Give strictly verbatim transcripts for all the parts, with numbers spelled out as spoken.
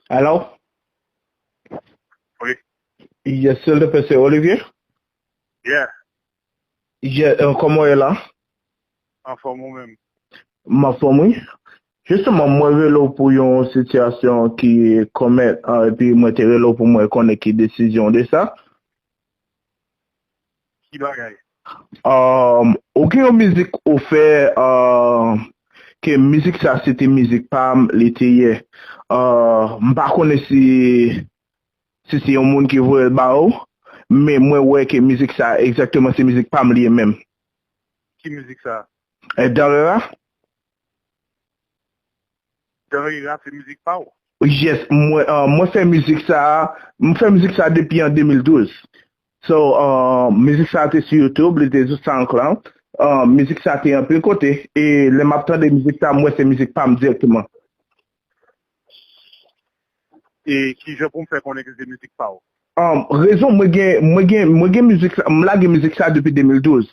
Hello? Wi. Yes, silvouplè, se Olivier? Yeah. Yeah, euh, kòman w ye la? Anfòm, ou menm? M anfòm, wi. Jisteman, mwen rele w pou yon sitiyasyon ki komèt, euh, epi mwen te rele w pou mwen konnen ki desizyon de sa. Ki bagay? Um, ou gen yon mizik ou fè, uh, ke mizik sa se te mizik pa m, li te ye. Uh, m pa konnen si, si se yon moun ki voye l ba ou, men mwen wè ke mizik sa egzakteman se mizik pa m li ye menm. Ki mizik sa? E Danrera? Danrera se mizik pa w? Yes, mwen, uh, mwen fè mizik sa, mwen fè mizik sa depi an de mil douz. So, uh, mizik sa te sou YouTube, li te sou SoundCloud. Uh, mizik sa te anpil kote. E lè m ap tande mizik sa, mwen se mizik pa m dirèkteman. E ki jan pou m fè konnen ke se mizik pa w? Um, rezon, mwen gen, mwen gen, mwen gen mizik sa, m lage mizik sa depi de mil douz.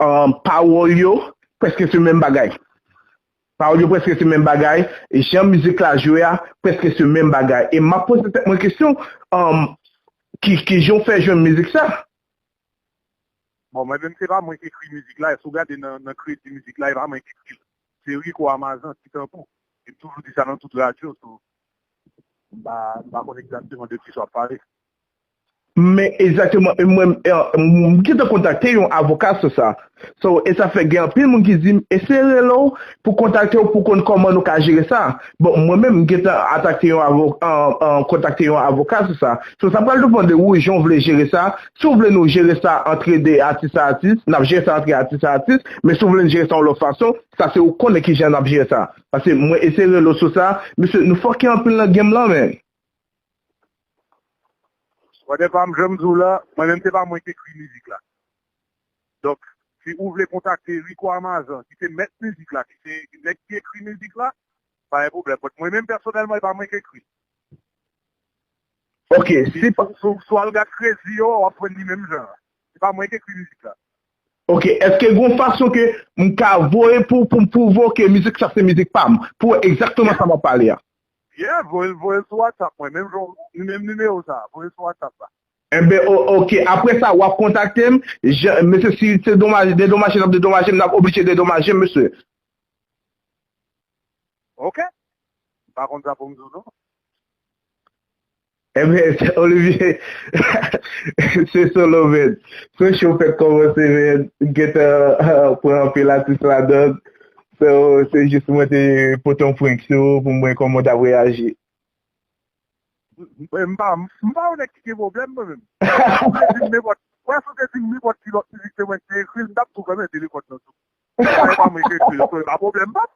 Um, pawòl yo, prèske se menm bagay. Pawòl yo prèske se menm bagay. E jan mizik la jwe a, prèske se menm bagay. E m ap poze tèt mwen kesyon, um, ki, ki jan w fè jwenn mizik sa? Bon, mwen menm, se pa mwen ki ekri mizik la. E si w gade nan, nan kredi mizik la, e pa mwen ki ekri l. Se Rico Amazan, Ti Tanbou. E m toujou di sa nan tout radyo, so, m pa, m pa konn egzakteman de kisa w ap pale. Men egzakteman, e mwen, e, m gentan kontakte yon avoka sou sa. So, e sa fè gen anpil moun ki di m, eseye rele w pou kontakte w pou konn kòman nou ka jere sa. Bon, mwen menm, m gentan atakte yon avo-, an, an, kontakte yon avoka sou sa. So, sa pral depann de ou, jan w vle jere sa. Si w vle nou jere sa antre de atis a atis, n ap jere sa antre atis a atis. Men si w vle n jere sa yon lòt fason, sa se ou konnen ki jan n ap jere sa. Paske mwen eseye rele w sou sa. Mesye, nou fòke anpil nan game lan, men. Brother pa m, jan m di w la, mwen menm se pa mwen ki ekri mizik la. Donk, si ou vle kontakte Rico Amazan, ki se mèt mizik la, ki se nèg ki ekri mizik la, pa gen pwoblèm. But mwen menm pèsonèlman, e pa mwen ki ekri l. Ok, si, si pa si, si w al gad kredi yo, w ap jwenn li menm jan. Se pa mwen ki ekri mizik la. Ok, èske gen yon fason ke m ka voye pou, pou m pwouve w ke mizik sa se mizik pa m? Pou w wè egzakteman sa m ap pale a. Yeah, voye l, voye l sou WhatsApp mwen, menm jan, menm nimewo sa, voye l sou WhatsApp la. Enben, o-, ok, apre sa, w ap kontakte m, jan, mesye, si se domaj, dedomaje n ap dedomaje m, n ap oblije dedomaje m, mesye. Ok. M pa konn sa pou m di w non. Enben, Olivier, se solo, man. Fresh ou fèk kòmanse, man. Gentan, ah, pran anpil atis ladan. So, se jis mwen te pote yon prank sou ou pou m wè kòman w t ap reyaji. M, m pa, m pa yon nèg ki gen pwoblèm, mwen menm. Si w te di m nenpòt, wè, si w te di m nenpòt ki lòt mizik se mwen ki te ekri l, m t ap tou fèmen telefòn nan tou. Sa e pa mwen ki ekri l, so e pa pwoblèm pa m.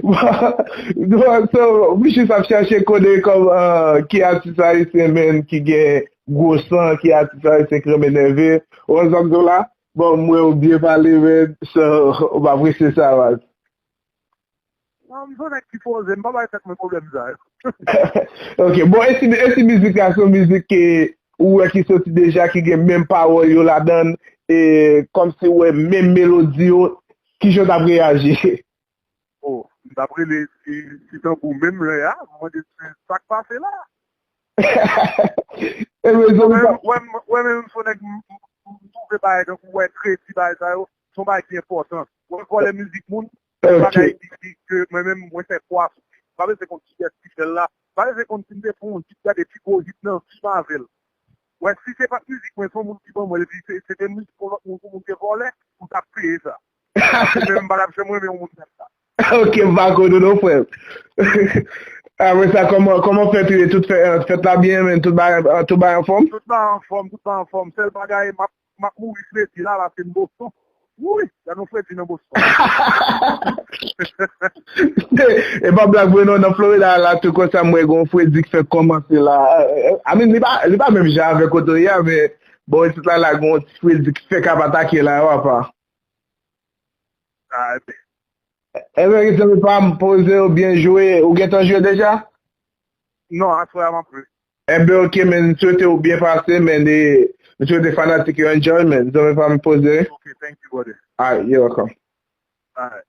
Bon, bon, so, m jis ap chache konnen kòm, ah, ki atis ayisyen, man, ki gen gwo san, ki atis ayisyen ki renmen nève. Ou wè sa m di w la? Bon, m wè w byen pale, man, so, m apresye sa, man. Non, m se yon nèg ki poze, m pa bay tèt mwen pwoblèm sa yo. Ok, bon, e si, e si mizik la se yon mizik ke ou wè ki soti deja, ki gen menm pawòl yo ladan l, e kòmsi ou wè menm melodi yo, ki jan w t ap reyaji? Oh, m t ap rele Ti, Ti Tanbou menm lè a, m mande l sa k pase la. E rezon Mwen menm, mwen, mwen menm, m se yon nèg, m, m, m twouve bagay tankou wè kredi bagay sa yo, se yon bagay ki enpòtan. Wè vòlè mizik moun, se yon bagay ki, ki, ke mwen menm, mwen fè kwa sou li. M pa bezwen konn kiyès ki fè l la. M pa bezwen konn si m te fè yon hit, gade pi gwo hit nan vi m avè l. Wè, si se pa t mizik mwen, se yon moun ki ban mwen l, epi se, se te mizik yon lòt moun, pou moun te vòlè, m t ap peye sa. Paske mwen menm, m pa t ap janm renmen yon moun fè m sa. Ok, m pa konn ou non, frè m. Apre sa, kòman, kòman fèt ou ye? Tout fè-, fèt la byen, men tout bagay, tout bagay anfòm? Tout bagay anfòm, tout bagay anfòm. Sèl bagay, m ap, m ap mouri fredi la, paske m Boston. Wouyy, gade yon fredi nan Boston. E pa blag vre non, nan Florida la tou konsa, m wè gen yon fredi k fèk kòmanse la. I mean, li pa, li pa menm jan avèk kote w ye a, men bon, isit la, la gen yon ti fredi k fèk ap atake la, w apa. Ah, ebyen. Ebyen, zanmi pa m, poze w, byen jwe. Ou gentan jwe deja? Non, aswè a m ap jwe. Enben, ok, men, m swete w byen pase, men, e, m swete fanatik yo enjoy, men, zanmi pa m, poze. Ok, thank you, brother. Alright, you're welcome. Alright.